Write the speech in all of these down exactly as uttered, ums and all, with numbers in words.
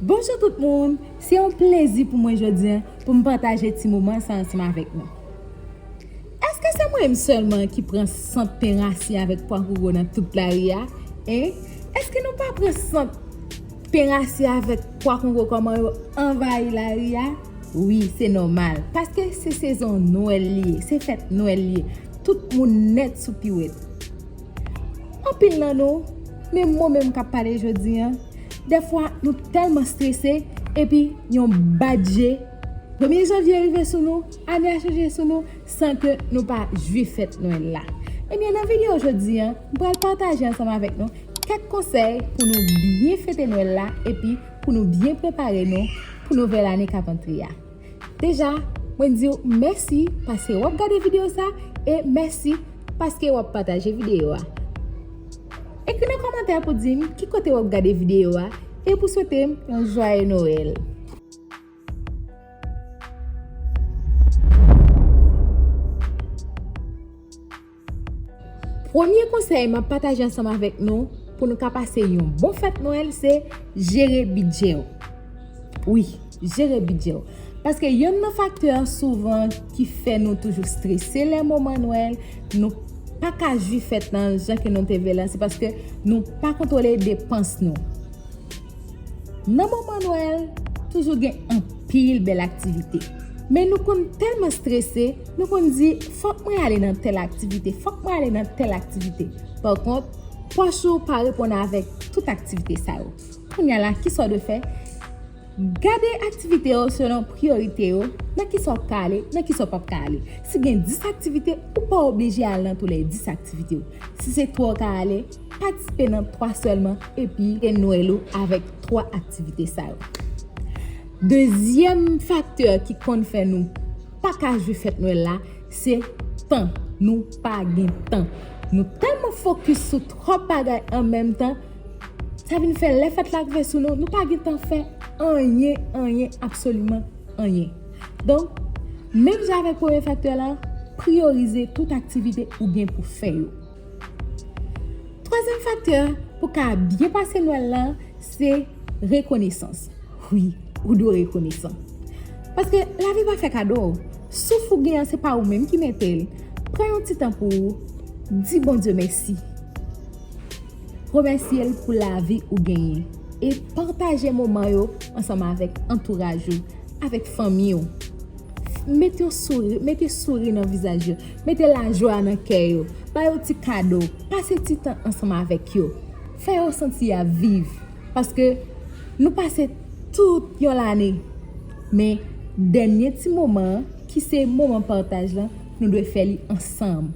Bonjou tout moun, se yon plezi pou mwen jodi a pou m pataje ti moman sa ansanm avèk nou. Èske se mwen menm sèlman ki pran sant pen rasi avèk pwa kongo nan tout lari a? En? Èske nou pa pran sant pen rasi avèk pwa kongo kòman yo anvayi lari a? Wi, se nòmal, paske se sezon Nwèl li ye, se fèt Nwèl li ye. Tout moun nèt sou piwèt. Anpil nan nou, menm mwen menm k ap pale jodi a, dèfwa nou tèlman strese, epi yon bat je, premye janvye rive sou nou, ane a chanje sou nou, san ke nou pa jwi fèt Nwèl la. Ebyen, nan videyo jodi a, m pral pataje ansanm avèk nou kèk konsèy pou nou byen fete Nwèl la, epi pou nou byen prepare nou pou nouvèl ane k ap antre a. Deja, mwen di w mèsi paske w ap gade videyo sa, e mèsi paske w ap pataje videyo a. Ekri nan kòmantè pou di m ki kote w ap gade videyo a, e pou swete m yon jwaye Nwèl. Premye konsèy m ap pataje ansanm avèk nou pou nou ka pase yon bon fèt Nwèl, se jere bidjè w. Wi, jere bidjè w. Paske yonn nan faktè souvan ki fè nou toujou strese lè moman Nwèl, nou pa ka jwi fèt nan jan ke nou te vle la, se paske nou pa kontwole depans nou. Nan moman Nwèl, toujou gen anpil bèl aktivite. Men nou konn tèlman strese, nou konn di, "Fòk mwen ale nan tèl aktivite, fòk mwen ale nan tèl aktivite." Pa kont, pòch ou pa reponn avèk tout aktivite sa yo. Kounye a la, kisa w dwe fè? Gade aktivite yo selon priyorite yo, nan kisa w ka ale, nan kisa w p ap ka ale. Si gen dis aktivite, ou pa oblije al nan toulè dis aktivite yo. Si se twa w ka ale, patisipe nan twa sèlman, epi fete Nwèl ou avèk twa aktivite sa yo. Dezyèm faktè ki konn fè nou pa ka jwi fèt Nwèl la, se tan. Nou pa gen tan. Nou tèlman fokis sou twòp bagay an menm tan, sa vin fè lè fèt la rive sou nou, nou pa gen tan fè anyen, anyen, absoliman anyen. Donk, menm jan avèk premye faktè la, priyorize tout aktivite ou gen pou fè yo. Twazyèm faktè pou ka byen pase Nwèl la, se rekonesans. Wi, ou dwe rekonesan. Paske lavi pa fè kado. Souf ou gen an, se pa ou menm ki mete l. Pran yon ti tan pou ou, di Bondye mèsi. Remèsye l pou lavi ou genyen. E pataje moman yo ansanm avèk antouraj ou, avèk fanmi w. Mete yon souri, mete souri nan vizaj yo. Mete lajwa nan kè yo. Ba yo ti kado. Pase ti tan ansanm avèk yo. Fè yo santi y ap viv. Paske nou pase tout yon lane. Men dènye ti moman an, ki se moman pataj lan, nou dwe fè li ansanm.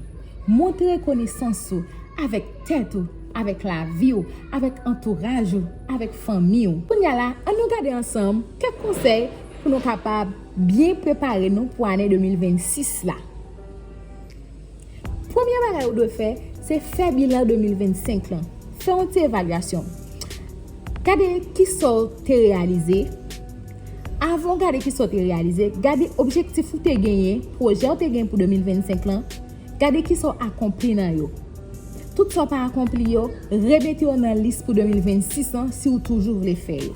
Montre rekonesans ou avèk tèt ou, avèk lavi w, avèk antouraj ou, avèk fanmi w. Kounye a la, ann nou gade ansanm kèk konsèy pou nou kapab byen prepare nou pou ane de mil vennsis la. Premye bagay ou dwe fè, se fè bilan de mil vennsenk lan. Fè yon ti evalyasyon. Gade kisa w te reyalize. Avan w gade kisa w te reyalize, gade objektif ou te genyen, pwojè w te genyen pou de mil vennsenk lan. Gade kisa w akonpli nan yo. Tout sa w pa akonpli yo, remete yo nan lis pou de mil vennsis lan si w toujou vle fè yo.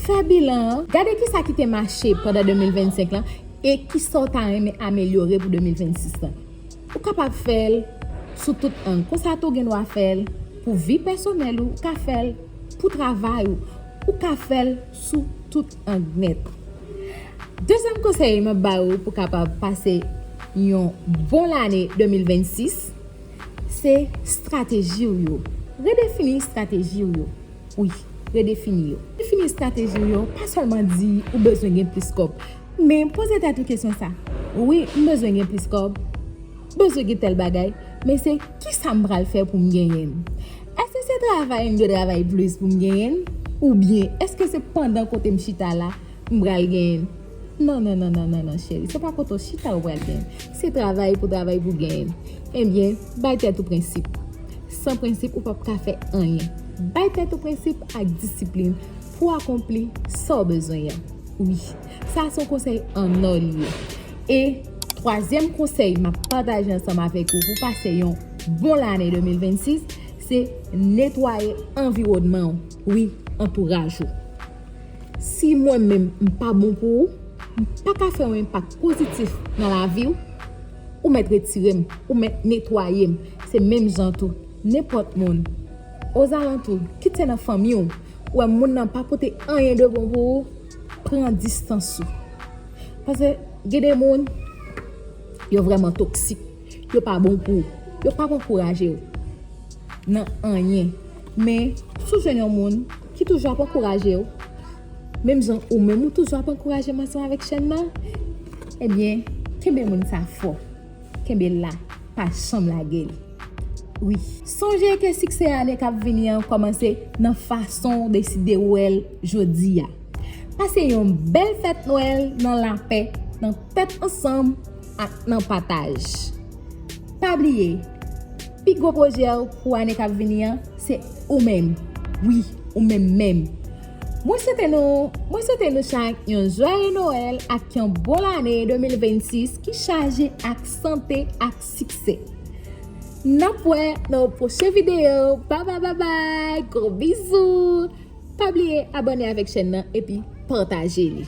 Fè bilan an, gade kisa ki te mache pandan de mil vennsenk lan e kisa w ta renmen amelyore pou de mil vennsis lan. Ou kapab fè l sou tout ang. Konsa tou, ou gen dwa fè l pou vi pèsonèl ou, ou ka fè l pou travay ou, ou ka fè l sou tout ang nèt. Dezyèm konsèy m ap ba ou pou kapab pase yon bon lane de mil vennsis, se estrateji w yo. Redefini estrateji w yo. Wi, redefini yo. Redefini estrateji w yo, pa sèlman di ou bezwen gen plis kòb, men poze tèt ou kesyon sa. Wi, m bezwen gen plis kòb, bezwen gen tèl bagay, men se kisa m pral fè pou m genyen l? Èske se travay m dwe travay plis pou m genyen l? Oubyen, èske se pandan kote m chita la, m pral genyen l? Non, non, non, non, non, non, cheri. Se pa kote w chita ou pral genyen l. Se travay pou travay pou genyen l. Ebyen, bay tèt ou prensip. San prensip, ou p ap ka fè anyen. Bay tèt ou prensip ak disiplin pou akonpli sa w bezwen an. Wi, sa se yon konsèy an nò li ye. E twazyèm konsèy m ap pataje ansanm avèk ou pou pase yon bon lane de mil vennsis, se netwaye anviwònman w. Wi, antouraj ou. Si mwen menm m pa bon pou ou, m pa ka fè yon enpak pozitif nan lavi w, ou mèt retire m, ou mèt netwaye m. Se menm jan tou, nenpòt moun ozalantou, kit se nan fanmi w, ou wè moun nan pa pote anyen de bon pou ou, pran distans ou. Paske gen de moun, yo vrèman toksik, yo pa bon pou ou, yo p ap ankouraje w nan anyen. Men, si w jwenn yon moun ki toujou ap ankouraje w, menm jan ou menm ou toujou ap ankouraje m ansanm avèk chèn nan, ebyen, kenbe moun sa fò. Kenbe l la, pa janm lage l. Wi. Sonje ke siksè ane k ap vini an kòmanse nan fason w deside wè l jodi a. Pase yon bèl fèt Nwèl nan lapè, nan tèt ansanm ak nan pataj. Pa bliye, pi gwo pwojè w pou ane k ap vini an, se ou menm. Wi, ou menm menm. Mwen swete nou, mwen swete nou chak yon jwaye Nwèl ak yon bon lane de mil vennsis ki chaje ak sante ak siksè. N ap wè nan yon pwochen videyo. Babay, babay, gwo bizou. Pa bliye abòne avèk chèn nan epi pataje li.